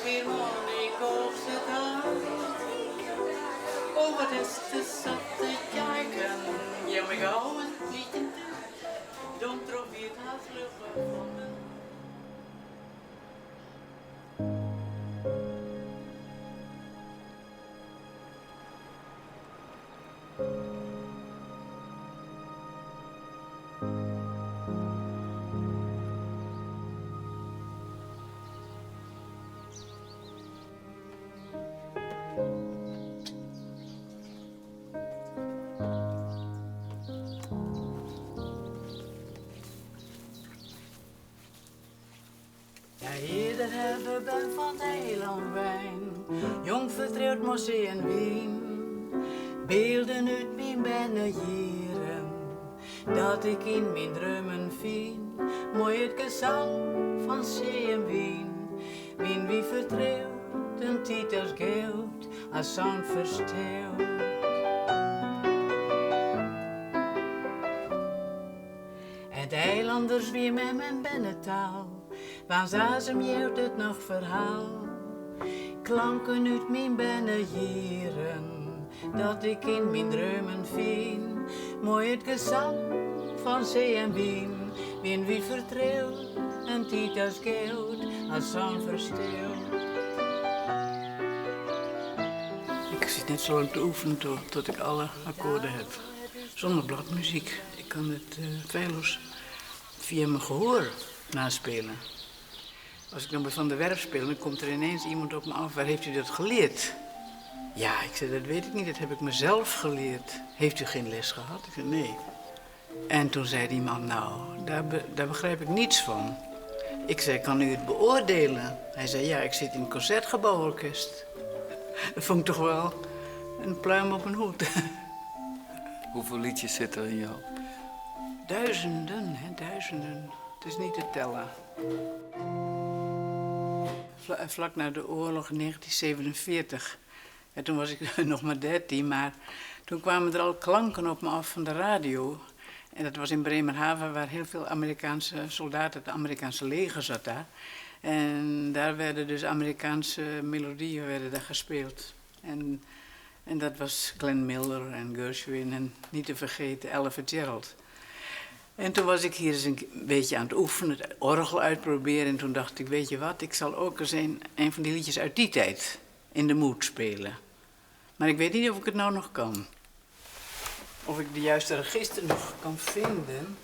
Schiermonnikoogse taal. Oh, wat is de satte jaiken, jou my gau in lieten dom troch wie it har fluch gefonden. Ja, earder hawwe ben fan eilânwyn, Jong fertriuwt mei see en wyn. Bylden út myn bernejieren, Dat ik yn myn dreamen fyn. Moai it gesang fan see en wyn, Wyn wie fertriuwt, in tiid as goud, As sân ferstild. It eilanders wie mem en bernetaal, Waans azem jout it noch ferhaal. Klanken út myn bernejieren, Dat ik yn myn dreamen fyn. Moai it gesang fan see en wyn, Wyn wie fertriuwd, in tiid as goud, As sân ferstild. Ik sit net sa lang te oefenen tot ik alle akkoarden heb. Zonder bladmuziek. Ik kan het feilloos via mijn gehoor naspelen. Als ik dan bij Van der Werf speel, dan komt er ineens iemand op me af. Waar heeft u dat geleerd? Ja, ik zei, dat weet ik niet, dat heb ik mezelf geleerd. Heeft u geen les gehad? Ik zei, nee. En toen zei die man, nou, daar, daar begrijp ik niets van. Ik zei, kan u het beoordelen? Hij zei, ja, ik zit in het Concertgebouworkest. Dat vond ik toch wel een pluim op mijn hoed. Hoeveel liedjes zitten er in je hoofd? Duizenden, hè, duizenden. Het is niet te tellen. Vlak na de oorlog in 1947. En toen was ik nog maar 13, maar toen kwamen er al klanken op me af van de radio. En dat was in Bremerhaven, waar heel veel Amerikaanse soldaten, het Amerikaanse leger zat daar. En daar werden dus Amerikaanse melodieën werden daar gespeeld. En, en dat was Glenn Miller en Gershwin en niet te vergeten Ella Fitzgerald. En toen was ik hier eens een beetje aan het oefenen, het orgel uitproberen. En toen dacht ik, weet je wat, ik zal ook eens een, een van die liedjes uit die tijd in de mood spelen. Maar ik weet niet of ik het nou nog kan. Of ik de juiste register nog kan vinden.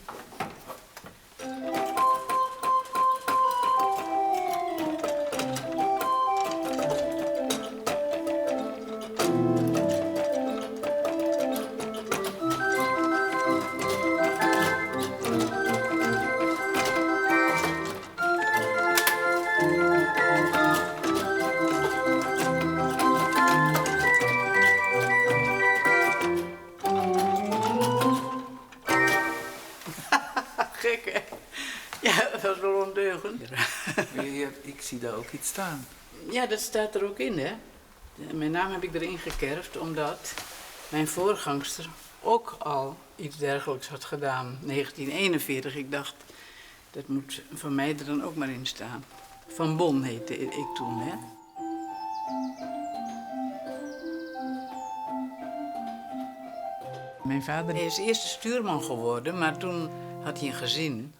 Gek, hè? Ja, dat was wel ondeugend. Ik zie daar ook iets staan. Ja, dat staat er ook in, hè? Mijn naam heb ik erin gekerfd omdat mijn voorgangster ook al iets dergelijks had gedaan. 1941. Ik dacht, dat moet van mij er dan ook maar in staan. Van Bon heette ik toen, hè? Mijn vader is eerst stuurman geworden, maar toen had hij een gezin.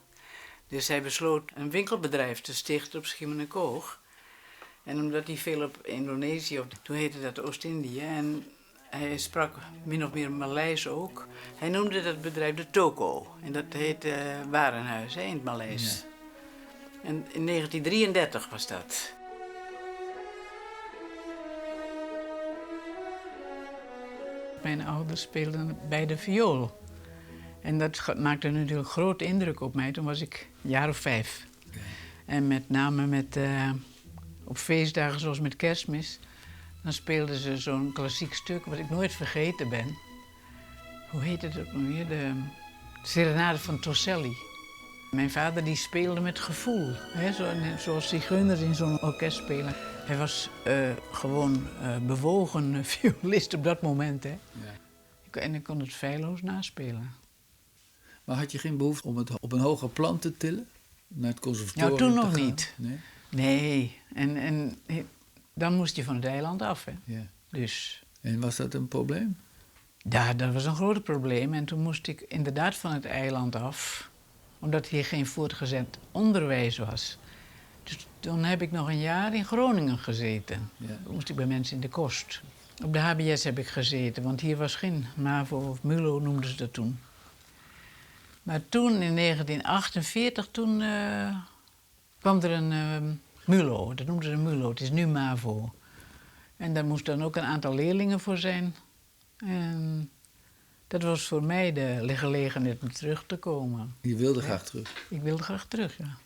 Dus hij besloot een winkelbedrijf te stichten op Schiermonnikoog. En omdat hij veel op Indonesië, toen heette dat Oost-Indië, en hij sprak min of meer Maleis ook. Hij noemde dat bedrijf de Toko. En dat heette Warenhuis hè, in het Maleis. Ja. En in 1933 was dat. Mijn ouders speelden bij de viool. En dat maakte natuurlijk grote indruk op mij. Toen was ik een jaar of 5. Ja. En met name met, op feestdagen zoals met Kerstmis... dan speelden ze zo'n klassiek stuk wat ik nooit vergeten ben. Hoe heet het ook nog weer? De Serenade van Torselli. Mijn vader die speelde met gevoel, hè? Zo, zoals zigeuners in zo'n orkest spelen. Hij was gewoon bewogen violist op dat moment. Hè? Ja. En ik kon het feilloos naspelen. Maar had je geen behoefte om het op een hoger plan te tillen? Naar het conservatorium Nou, toen te nog gaan? niet. Nee? Nee, En, en dan moest je van het eiland af. Hè? Ja. Dus. En was dat een probleem? Ja, dat was een groot probleem. En toen moest ik inderdaad van het eiland af, omdat hier geen voortgezet onderwijs was. Dus toen heb ik nog een jaar in Groningen gezeten. Ja. Toen moest ik bij mensen in de kost. Op de HBS heb ik gezeten, want hier was geen MAVO of MULO noemden ze dat toen. Maar toen in 1948, toen kwam er een MULO. Dat noemden ze een MULO, het is nu MAVO. En daar moest dan ook een aantal leerlingen voor zijn. En dat was voor mij de gelegenheid om terug te komen. Je wilde graag terug? Ik wilde graag terug, ja.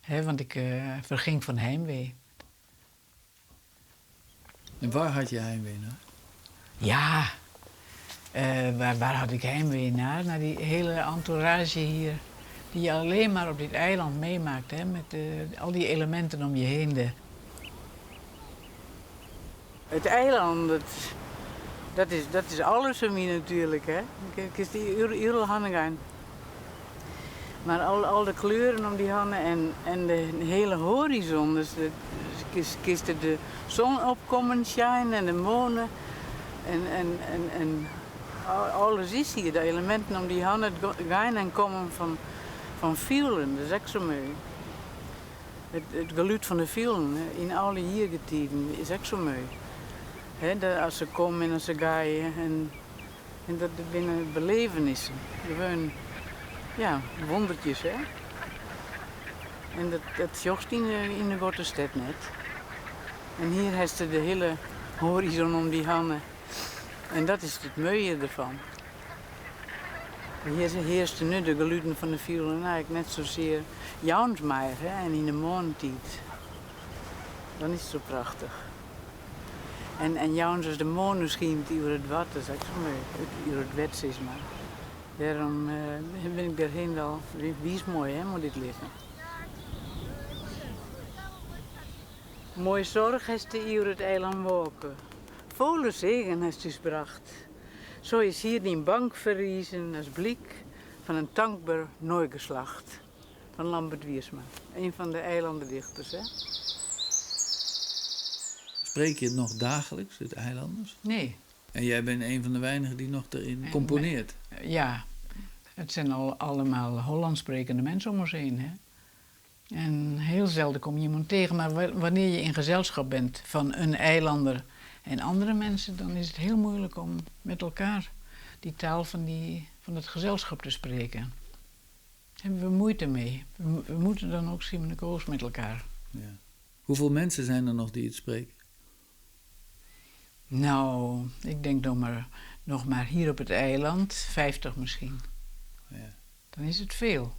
Hè, want ik verging van heimwee. En waar had je heimwee naar? Ja, waar had ik heimwee naar? Naar die hele entourage hier, die je alleen maar op dit eiland meemaakt, hè, met al die elementen om je heen. Het eiland, dat is alles voor mij natuurlijk. Hè. Ik is die uren handen gaan. Maar al de kleuren om die handen en de hele horizon. Dus kist de zon opkomen schijnen en de monen. En alles is hier. De elementen om die handen gaan en komen van violen. Dat is ook zo mooi. Het geluid van de violen in alle hiergetijden is ook zo mooi. Hè, als ze komen en als ze gaan. En dat binnen belevenissen. Gewoon, ja, wondertjes, hè. En dat jocht in de grote stad net. En hier heeft ze de hele horizon om die handen. En dat is het mooie ervan. Hier heerste nu de geluiden van de violen eigenlijk net zozeer jauns maar, hè, en in de maantijd. Dan is het zo prachtig. En jauns als de maan schijnt over het water, zeg ik zo mooi. Over het wet, zeg maar. Daarom ben ik daarheen wel. Wie is mooi, hè, moet dit liggen. Mooi zorg heeft de eeuw het eiland wolken. Volle zegen heeft dus bracht. Zo is hier die bank verriezen als blik van een dankbaar nooigeslacht. Van Lambert Wiersma, een van de eilandendichters. Hè? Spreek je het nog dagelijks, het eilanders? Nee. En jij bent een van de weinigen die nog erin componeert? Ja, het zijn al allemaal Hollands sprekende mensen om ons heen. Hè? En heel zelden kom je iemand tegen. Maar wanneer je in gezelschap bent van een eilander en andere mensen, dan is het heel moeilijk om met elkaar die taal van het gezelschap te spreken. Daar hebben we moeite mee. We moeten dan ook Schiermonnikoog met elkaar. Ja. Hoeveel mensen zijn er nog die het spreken? Ik denk nog maar hier op het eiland, 50 misschien. Ja. Dan is het veel.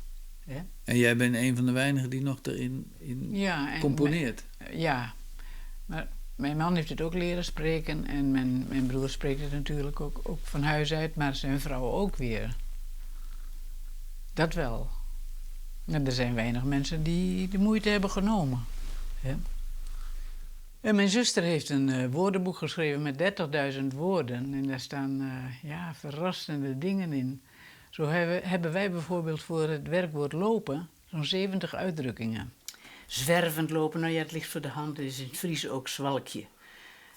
Hè? En jij bent een van de weinigen die nog erin in Ja, en componeert. Ja, maar mijn man heeft het ook leren spreken en mijn broer spreekt het natuurlijk ook van huis uit, maar zijn vrouw ook weer. Dat wel. En er zijn weinig mensen die de moeite hebben genomen. Hè? En mijn zuster heeft een woordenboek geschreven met 30.000 woorden. En daar staan verrassende dingen in. Zo hebben wij bijvoorbeeld voor het werkwoord lopen zo'n 70 uitdrukkingen. Zwervend lopen, het ligt voor de hand, het is in het Fries ook zwalkje.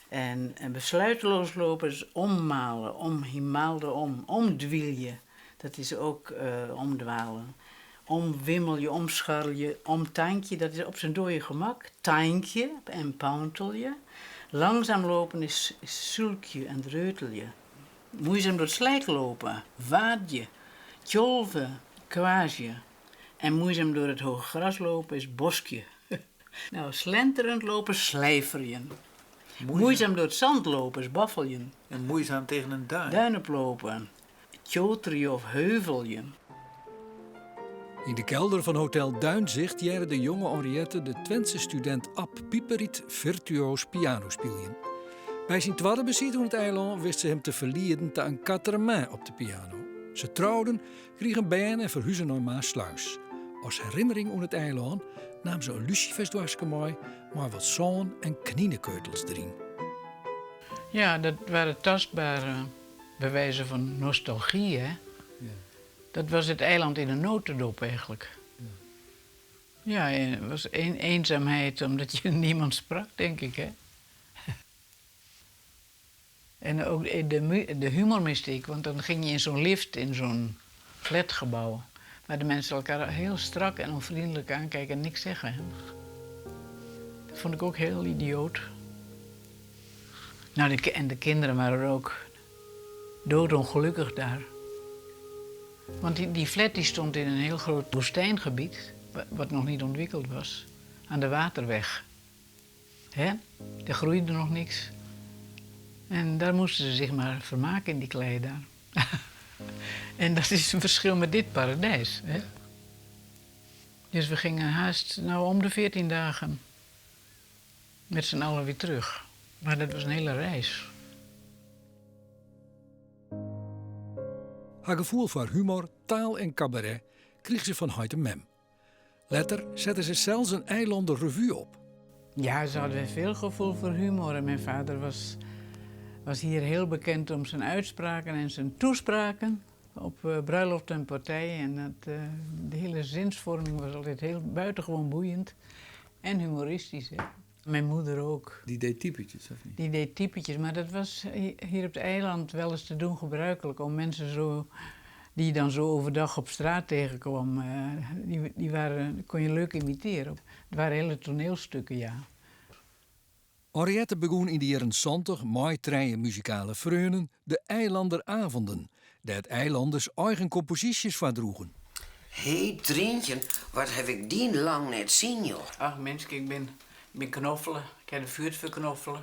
En besluiteloos lopen is ommalen, omhimaalde om, omdwielje. Dat is ook omdwalen. Omwimmel je, omscharrel je, omtankje, dat is op zijn dode gemak. Tankje en pantelje. Langzaam lopen is sulkje en dreutelje. Moeizaam door het slijk lopen, waadje, tjolve, kwaasje. En moeizaam door het hoge gras lopen is boskje. Slenterend lopen, slijverjen. Moeizaam. Moeizaam door het zand lopen is baffeljen. En moeizaam tegen een duin. Duin oplopen, tjoterje of heuvelje. In de kelder van Hotel Duinzicht jaren de jonge Henriette de Twentse student Ab Pieperiet virtuoos piano spelen. Bij zijn tweede bezoek aan het eiland wist ze hem te verlieren te een quatre-mains op de piano. Ze trouwden, kregen bijen en verhuizen naar Maassluis. Als herinnering aan het eiland nam ze een lucifersdwarsje mee, maar wat zon en knienekeutels erin. Ja, dat waren tastbare bewijzen van nostalgie, hè? Ja. Dat was het eiland in een notendop eigenlijk. Ja. Ja, het was een eenzaamheid omdat je niemand sprak, denk ik, hè. En ook de humor miste ik, want dan ging je in zo'n lift in zo'n flatgebouw. Waar de mensen elkaar heel strak en onvriendelijk aankijken en niks zeggen. Hè. Dat vond ik ook heel idioot. Nou, en de kinderen waren ook doodongelukkig daar. Want die flat die stond in een heel groot woestijngebied, wat nog niet ontwikkeld was, aan de waterweg. Hè? Er groeide nog niks. En daar moesten ze zich maar vermaken in die klei daar. En dat is een verschil met dit paradijs. Hè? Dus we gingen haast nou, om de 14 dagen met z'n allen weer terug. Maar dat was een hele reis. Har gefoel foar humor, taal en kabaret krige se fan heit en mem. Letter sette se sels in eilander revu op. Ja, ze hadden veel gevoel voor humor. En mijn vader was hier heel bekend om zijn uitspraken en zijn toespraken op bruiloft en partijen. En de hele zinsvorming was altijd heel buitengewoon boeiend en humoristisch. Hè. Mijn moeder ook. Die deed typetjes, of niet? Die deed typetjes, maar dat was hier op het eiland wel eens te doen gebruikelijk om mensen zo, die je dan zo overdag op straat tegenkwam, die kon je leuk imiteren. Het waren hele toneelstukken, ja. Henriette begûn yn de jierren 70 mei trije muzikale freonen de Eilanderavonden, dêr't eilanders eigen komposysjes foardroegen. Hé, Trientje, wat heb ik die lang net zien, joh. Ach, mens, ik ben knoffelen. Ik heb de vuurt verknoffelen.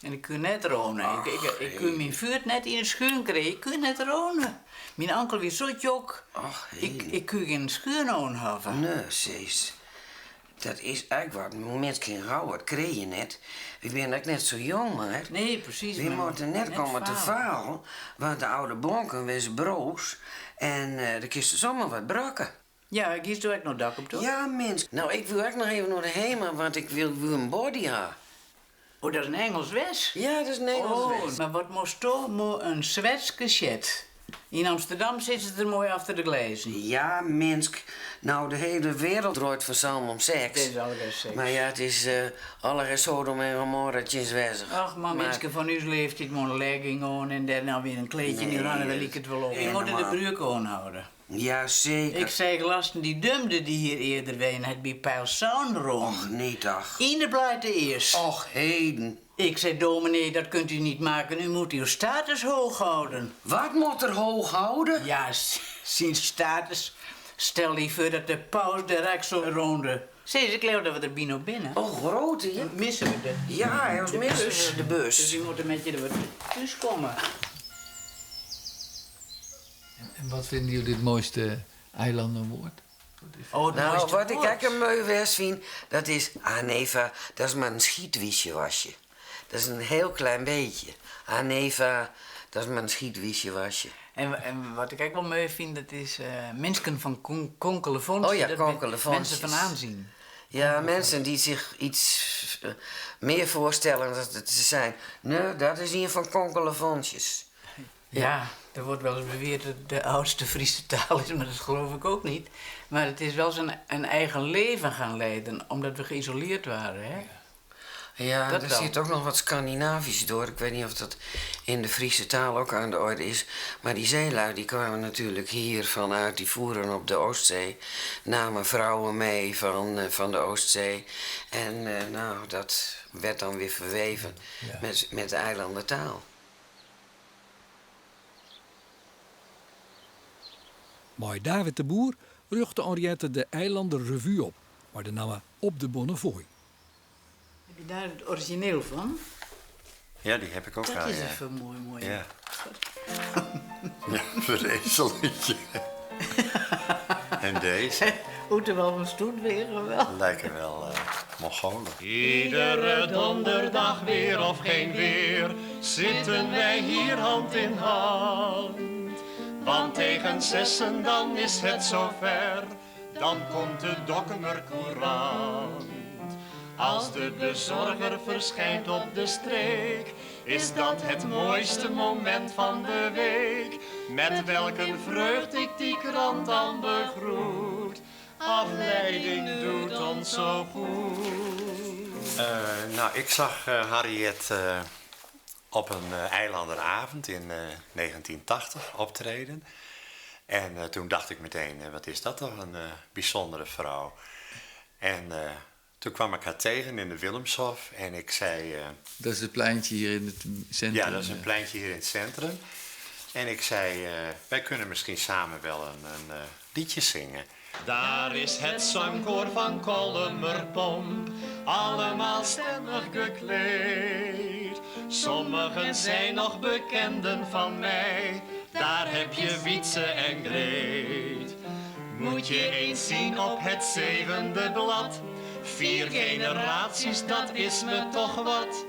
En ik kun net ronen. Ik kun mijn vuurt net in de schuur krijgen. Ik kun net ronen. Mijn ankel weer zo jok. Ach, hé. Ik kun geen schuur hebben. Nee, Cees. Dat is eigenlijk wat. Mensen geen rouw, wat kreeg je net. Ik ben ook net zo jong, maar. Nee, precies, We maar moeten net net komen te falen. falen, want de oude bonken was broos en de kisten zomaar wat brakken. Ja, ik kies er ook nog dak op, toch? Ja, mens. Nou, ik wil ook nog even naar de HEMA, want ik wil een body hebben. Oh, dat is een Engels wes? Ja, dat is een Engels Oh, wes. maar wat moest toch mo een Zwedske shit? In Amsterdam zitten ze er mooi achter de glazen. Ja, mens. Nou, de hele wereld draait van samen om seks. Het is allereerst seks. Maar ja, het is allereerst Sodom en Gomorra, het is wezig. Ach, maar mensen van uw leeftijd moeten legging aan en daarna weer een kleedje Nee, in aan en dat wel ik het wel op. is Je moet de helemaal broek aanhouden. Ja, zeker. Ik zei lasten die dumde die hier eerder ween, het bij Pijl Soundroom. Och, nee toch. In de blijde eerst. Och, heden. Ik zei, dominee, dat kunt u niet maken. U moet uw status hoog houden. Wat moet er hoog houden? Ja, zijn status. Stel je voor dat de paus de rek zo ronde. Zeg, ik geloof dat we er bijna binnen. Oh, grote, ja. Dan missen we de Ja, hij was de missen bus. we de bus. Dus die moeten met je er wat thuis komen. En wat vinden jullie het mooiste eilandenwoord? Oh, het mooiste Wat ik woord. ook een mooi wes vind, dat is... Aneva, dat is maar een schietwiesje wasje. Dat is een heel klein beetje. Aneva, dat is maar een schietwiesje wasje. En wat ik ook wel mooi vind, dat is mensen van konkelefontjes. Oh ja, Dat zijn konkelefontjes. Mensen van aanzien. Ja, mensen die zich iets meer voorstellen dan dat ze zijn. Nee, dat is een van konkelefontjes. Ja, er wordt wel eens beweerd dat het de oudste Friese taal is, maar dat geloof ik ook niet. Maar het is wel zijn een eigen leven gaan leiden, omdat we geïsoleerd waren, hè? Ja, Dat er wel. zit ook nog wat Scandinavisch door. Ik weet niet of dat in de Friese taal ook aan de orde is. Maar die zeelui die kwamen natuurlijk hier vanuit, die voeren op de Oostzee. Namen vrouwen mee van de Oostzee. En dat werd dan weer verweven met de eilandentaal. Bij David de Boer rjochtte Henriette de Eilander Revue op, maar de naam Op de Bonnefoy. Heb je daar het origineel van? Ja, die heb ik ook Dat al, is ja. even mooi, mooi. Ja. Ja, vreselijk. En deze? Hoe er wel van stoet weer, wel. Lijken wel Mongolen. Iedere donderdag weer of geen weer, zitten wij hier hand in hand. Want tegen zessen dan is het zover, dan komt de Dokkumer Courant. Als de bezorger verschijnt op de streek, is dat het mooiste moment van de week. Met welk een vreugd ik die krant dan begroet. Afleiding doet ons zo goed. Eh, nou, ik zag eh, Harriet eh, op een eilanderavond in 1980 optreden. En toen dacht ik meteen, wat is dat toch een bijzondere vrouw. En toen kwam ik haar tegen in de Willemshof en ik zei... Dat is het pleintje hier in het centrum. Ja, dat is een pleintje hier in het centrum. En ik zei, wij kunnen misschien samen wel een liedje zingen. Daar is het zangkoor van Kollumerpomp, allemaal stemmig gekleed. Sommigen zijn nog bekenden van mij, daar heb je Wietse en Greet. Moet je eens zien op het zevende blad, vier generaties, dat is me toch wat.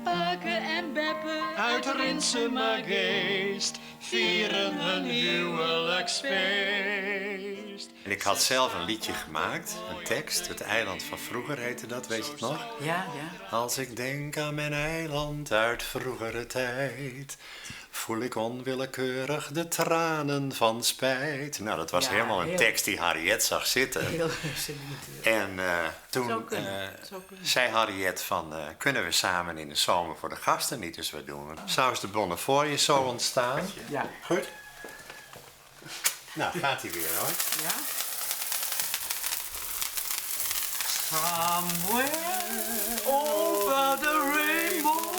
Pake en Beppe Uit Rinsumageest vieren hun huwelijksfeest. En ik had zelf een liedje gemaakt, een tekst. Het eiland van vroeger heette dat, weet je het nog? Ja, ja. Als ik denk aan mijn eiland uit vroegere tijd, voel ik onwillekeurig de tranen van spijt. Nou, dat was Ja, helemaal een heel- tekst die Harriet zag zitten. Heel sentimenteel. En toen Zou kunnen, zou kunnen. zei Harriet van, kunnen we samen in de zomer voor de gasten niet eens wat doen? Saus de Bonnefoy is zo ontstaan. Ja. Goed. Nou, gaat hij weer hoor. Ja? Somewhere over the rainbow,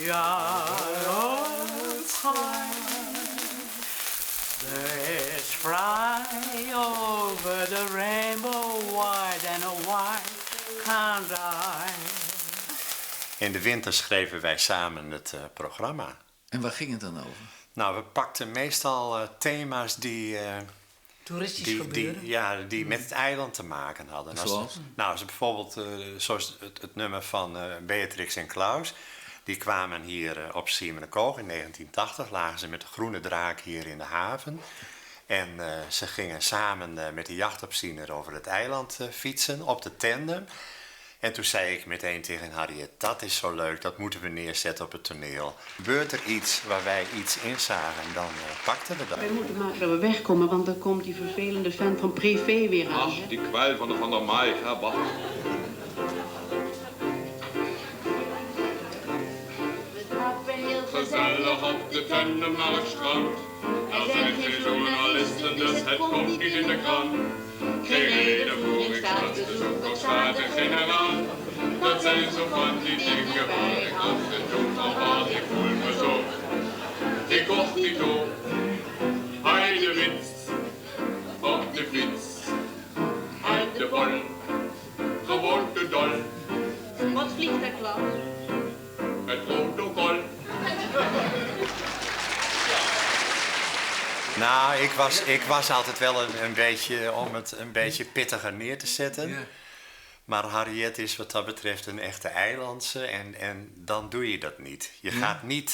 yellow high, birds fly over the rainbow, wide and why can't I? In de winter schreven wij samen het programma. En waar ging het dan over? Nou, we pakten meestal thema's die, Toeristisch die, gebeuren. die, ja, die met het eiland te maken hadden. Als- Zoals? nou, ze bijvoorbeeld zoals het nummer van Beatrix en Klaus. Die kwamen hier op Schiermonnikoog in 1980. Lagen ze met de groene draak hier in de haven. En ze gingen samen met de jachtopziener over het eiland fietsen op de tandem. En toen zei ik meteen tegen Harriet, dat is zo leuk, dat moeten we neerzetten op het toneel. Gebeurt er iets waar wij iets inzagen, dan pakten we dat. Wij moeten maken dat we wegkomen, want dan komt die vervelende vent van privé weer aan. Ach, die kwijl van de Van der Maai, hè, bah. Gezellig op de tandem naar het strand. Er zijn geen journalisten, dus het komt niet in de krant. Geen redenvoering, staatsbezoek of staten-generaal. Dat zijn zo van die dingen waar ik altijd doe, al wat ik voel me zo. Ik kocht die doop, heidewits, op de fiets. Uit de bol, gewoon de dol, Wat vliegt daar, Klaus? het protocol. Nou, ik was altijd wel een beetje om het een beetje pittiger neer te zetten. Ja. Maar Harriet is wat dat betreft een echte eilandse en dan doe je dat niet. Je gaat niet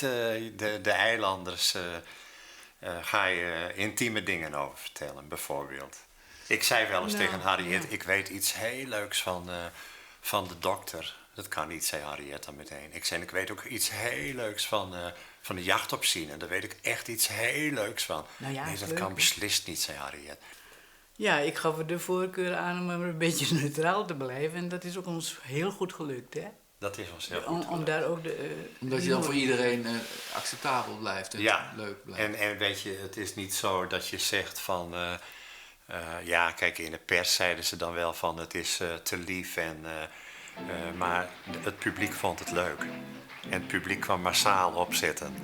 de eilanders ga je intieme dingen over vertellen, bijvoorbeeld. Ik zei wel eens Nou, tegen Harriet, ja. ik weet iets heel leuks van de dokter. Dat kan niet, zei Harriet dan meteen. Ik zei, ik weet ook iets heel leuks van de jachtopziener. Daar weet ik echt iets heel leuks van. Nou ja, nee, is dat leuk, kan hè? beslist niet, zei Harriet. Ja, ik gaf er de voorkeur aan om maar een beetje neutraal te blijven. En dat is ook ons heel goed gelukt, hè? Dat is ons heel goed Om, om gelukt. daar ook de... Omdat je dan voor iedereen acceptabel blijft en Ja, leuk blijft. En weet je, het is niet zo dat je zegt van... ja, kijk, in de pers zeiden ze dan wel van het is te lief. Maar het publiek vond het leuk. En het publiek kwam massaal opzetten.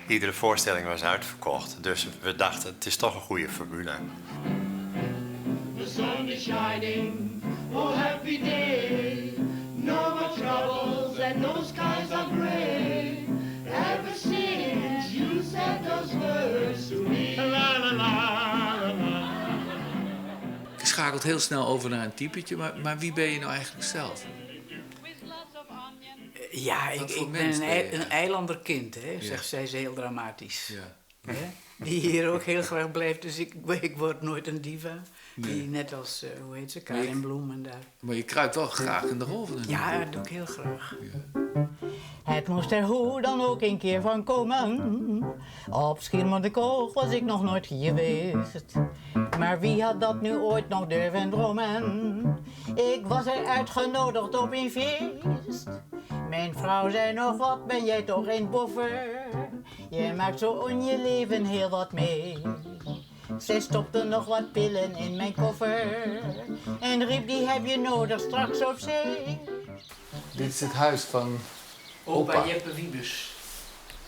Iedere voorstelling was uitverkocht. Dus we dachten, het is toch een goede formule. The sun is shining, oh happy day. No more troubles and no skies are gray. Ever since you said those words to me. La la la la la. Je schakelt heel snel over naar een typetje, maar wie ben je nou eigenlijk zelf? Ja, Wat voor ik ben mens ben je een eilanderkind, hè, Ja. zegt zij ze heel dramatisch. Ja. Hè? Die hier ook heel graag blijft, dus ik word nooit een diva. Die net als, hoe heet ze, Karin Bloem en daar. Maar je kruipt wel graag in de rol van een Ja, dat doe ik heel graag. Het moest er hoe dan ook een keer van komen. Op Schiermonnikoog was ik nog nooit geweest. Maar wie had dat nu ooit nog durven dromen? Ik was er uitgenodigd op een feest. Mijn vrouw zei nog, wat ben jij toch een boffer. Je maakt zo in je leven heel wat mee. Zij stopte nog wat pillen in mijn koffer. En riep, die heb je nodig straks op zee. Dit is het huis van Opa, Opa. Jeppe Wiebes.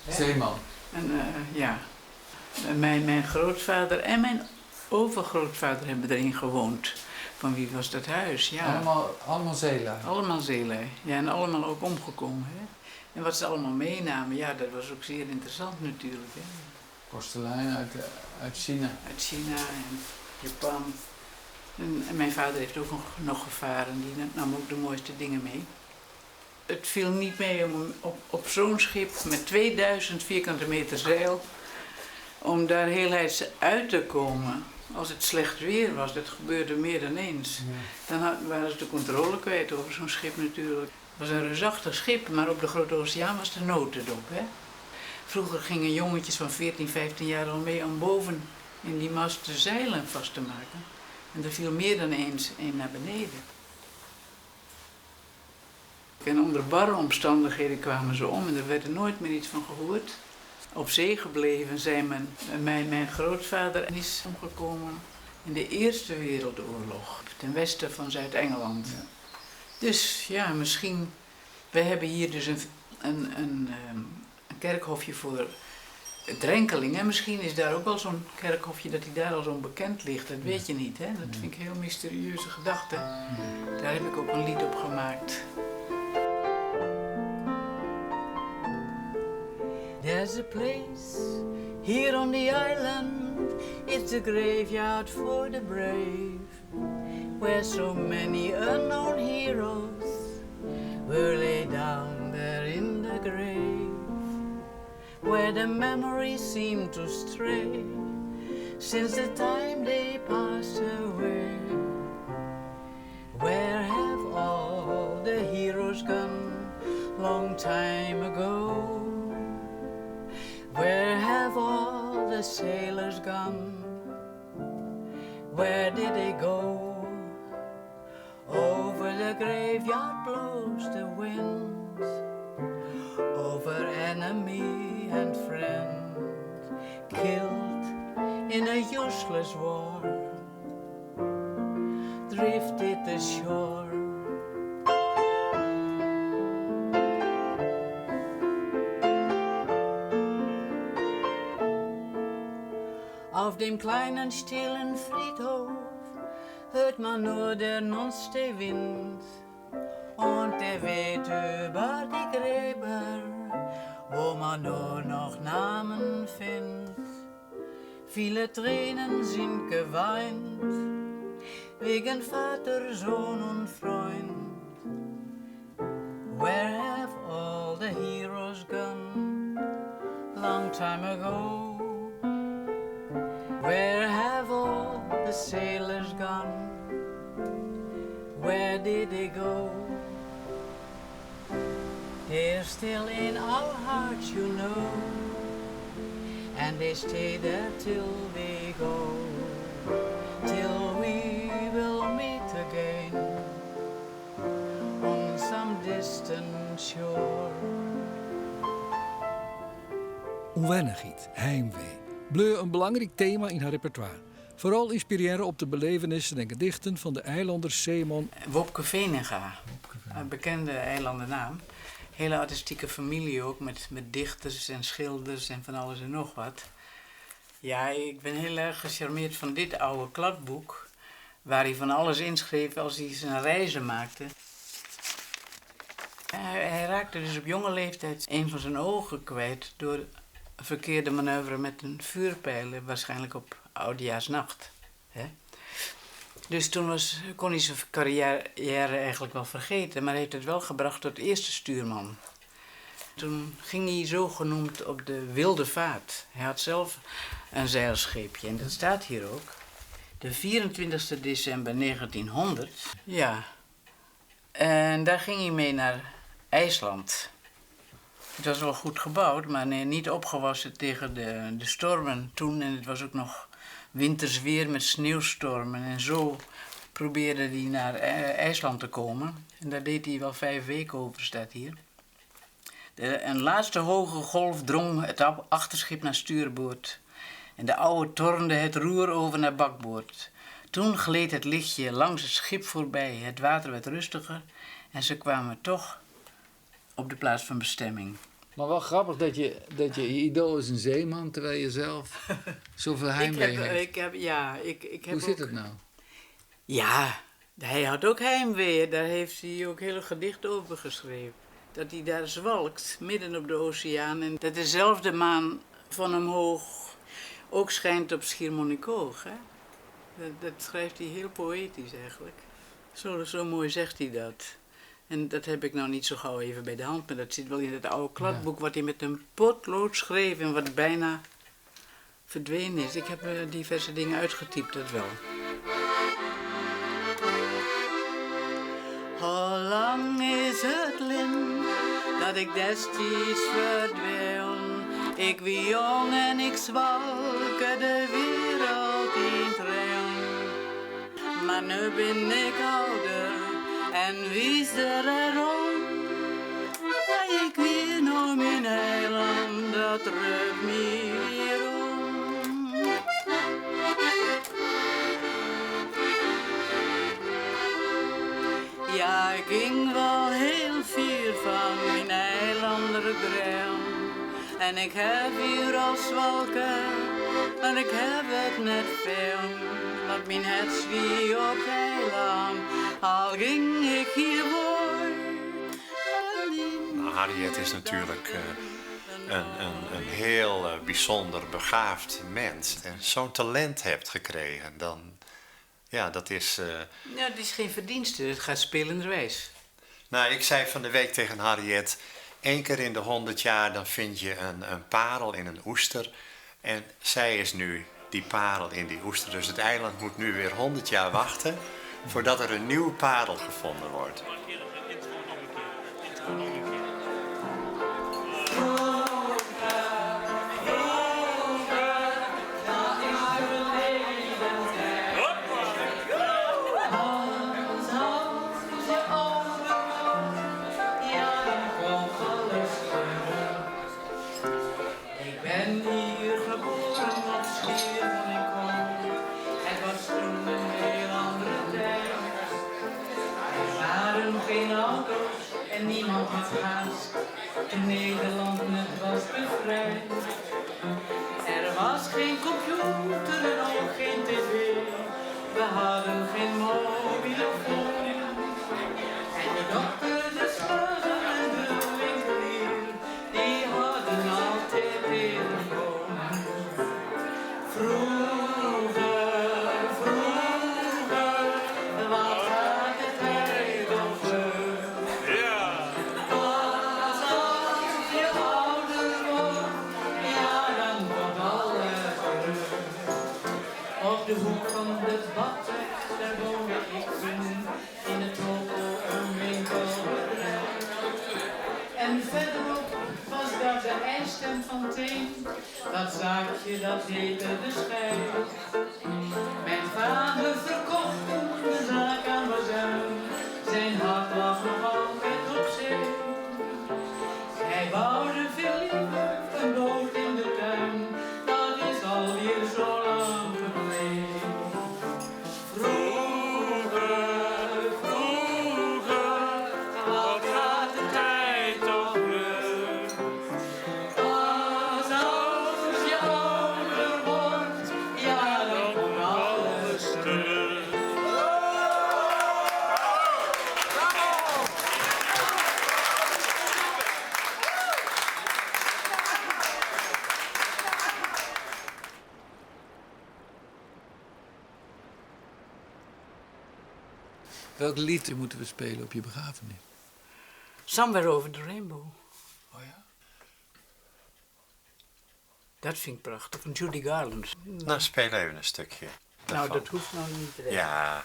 Zeeman. En, ja. Mijn grootvader en mijn overgrootvader hebben erin gewoond. Van wie was dat huis? Ja. Allemaal zeelui. Allemaal zeelui. Ja, en allemaal ook omgekomen. Hè? En wat ze allemaal meenamen, ja, dat was ook zeer interessant natuurlijk. Hè? Porselein uit China. Uit China en Japan. En mijn vader heeft ook nog gevaren, die nam ook de mooiste dingen mee. Het viel niet mee om op zo'n schip met 2000 vierkante meter zeil, om daar heelheids uit te komen. Als het slecht weer was, dat gebeurde meer dan eens. Dan waren ze de controle kwijt over zo'n schip natuurlijk. Het was een reusachtig schip, maar op de Grote Oceaan was de notendop. Hè? Vroeger gingen jongetjes van 14, 15 jaar al mee om boven in die mast de zeilen vast te maken. En er viel meer dan eens een naar beneden. En onder barre omstandigheden kwamen ze om en er werd er nooit meer iets van gehoord. Op zee gebleven zijn mijn grootvader is omgekomen in de Eerste Wereldoorlog, ten westen van Zuid-Engeland. Dus ja, misschien... We hebben hier dus een kerkhofje voor drenkelingen. Misschien is daar ook wel zo'n kerkhofje dat hij daar al zo bekend ligt. Dat weet je niet, hè? Dat vind ik een heel mysterieuze gedachte. Daar heb ik ook een lied op gemaakt. There's a place here on the island, it's a graveyard for the brave, where so many unknown heroes were laid down there in the grave, where the memories seem to stray since the time they passed away. Where have all the heroes gone long time ago? Where have all the sailors gone? Where did they go? Over the graveyard blows the wind, over enemy and friend, killed in a useless war, drifted ashore. Auf dem kleinen stillen Friedhof hört man nur der Nordseewind und der weht über die Gräber, wo man nur noch Namen findet. Viele Tränen sind geweint, wegen Vater, Sohn und Freund. Where have all the heroes gone? Long time ago. Where have all the sailors gone? Where did they go? They're still in our hearts, you know, and they stay there till we go, till we will meet again on some distant shore. Onwennigheid, heimwee, bleu een belangrijk thema in haar repertoire. Vooral inspireren op de belevenissen en gedichten van de eilander zeeman Wopke Veninga, een bekende eilandennaam. Hele artistieke familie ook, met dichters en schilders en van alles en nog wat. Ja, ik ben heel erg gecharmeerd van dit oude kladboek, waar hij van alles inschreef als hij zijn reizen maakte. Hij raakte dus op jonge leeftijd een van zijn ogen kwijt door een verkeerde manoeuvre met een vuurpijl, waarschijnlijk op oudejaarsnacht. Hè? Dus toen kon hij zijn carrière eigenlijk wel vergeten, maar hij heeft het wel gebracht tot eerste stuurman. Toen ging hij zogenoemd op de wilde vaart. Hij had zelf een zeilscheepje en dat staat hier ook. De 24 december 1900. Ja. En daar ging hij mee naar IJsland. Het was wel goed gebouwd, maar nee, niet opgewassen tegen de, de stormen toen. En het was ook nog winters weer met sneeuwstormen. En zo probeerde hij naar eh, IJsland te komen. En daar deed hij wel vijf weken over, staat hier. De, een laatste hoge golf drong het achterschip naar stuurboord. En de oude tornde het roer over naar bakboord. Toen gleed het lichtje langs het schip voorbij. Het water werd rustiger en ze kwamen toch op de plaats van bestemming. Maar wel grappig dat je, dat je, je idool is een zeeman, terwijl je zelf zoveel heimwee ik heb, hebt. Ik heb, ja, ik, ik heb Hoe zit ook- het nou? Ja, hij had ook heimwee. Daar heeft hij ook hele gedichten over geschreven. Dat hij daar zwalkt, midden op de oceaan. En dat dezelfde maan van omhoog ook schijnt op Schiermonnikoog. Hè? Dat, dat schrijft hij heel poëtisch eigenlijk. Zo, zo mooi zegt hij dat. En dat heb ik nou niet zo gauw even bij de hand, maar dat zit wel in het oude kladboek wat hij met een potlood schreef en wat bijna verdwenen is. Ik heb eh, diverse dingen uitgetypt, dat wel. Hoe lang is het lin dat ik destijds verdween? Ik wie jong en ik zwalke de wereld in trein. Maar nu ben ik ouder en wijzer erom. Maar ik weer naar mijn eiland, dat ruikt me weer om. Ja, ik ging wel heel fier van mijn eilander droom. En ik heb hier al zwalken, maar ik heb het net veel. Want mijn het zwie op het eiland, al ging ik hier voor. Nou, Harriet is natuurlijk eh, een, een, een heel eh, bijzonder begaafd mens. En zo'n talent hebt gekregen, dan... Ja, dat is... eh, Nou, het is geen verdienste, het gaat spelenderwijs. Nou, ik zei van de week tegen Harriet... één keer in de 100 jaar dan vind je een, een parel in een oester. En zij is nu die parel in die oester. Dus het eiland moet nu weer 100 jaar wachten... voordat er een nieuwe parel gevonden wordt. Ik ben hier geboren op Schiermonnikoog. Het was toen een heel andere tijd. Er waren geen auto's en niemand had haast. Toen Nederland net was bevrijd. Er was geen computer en ook geen tv. We hadden geen mobielefoon. En de dokter, de slager en de winkelier, die hadden altijd telefoon. Vroeger, vroeger, wat gaat de tijd toch vlug. Pas als je ouder wordt, ja dan komt alles terug. Op de hoek van de badweg, daar woonde ik toen, in het toko een winkelbedrijf. En verderop was daar de ijstent van Teen, dat zaakje dat heette de Schijf. Mijn vader verkocht toen de zaak aan Bazuin, zijn hart lag nog altijd op zee. Hij bouwde veel liever een boot in de tuin, dat is alweer zo lang geleden. Vroeger, vroeger, wat gaat de tijd toch vlug. Pas als je ouder wordt, ja dan komt alles terug. Welk lied moeten we spelen op je begrafenis? Somewhere over the rainbow. Oh ja? Dat vind ik prachtig, van Judy Garland. Nou, speel even een stukje. Nou, dat hoecht noch niet. Ja.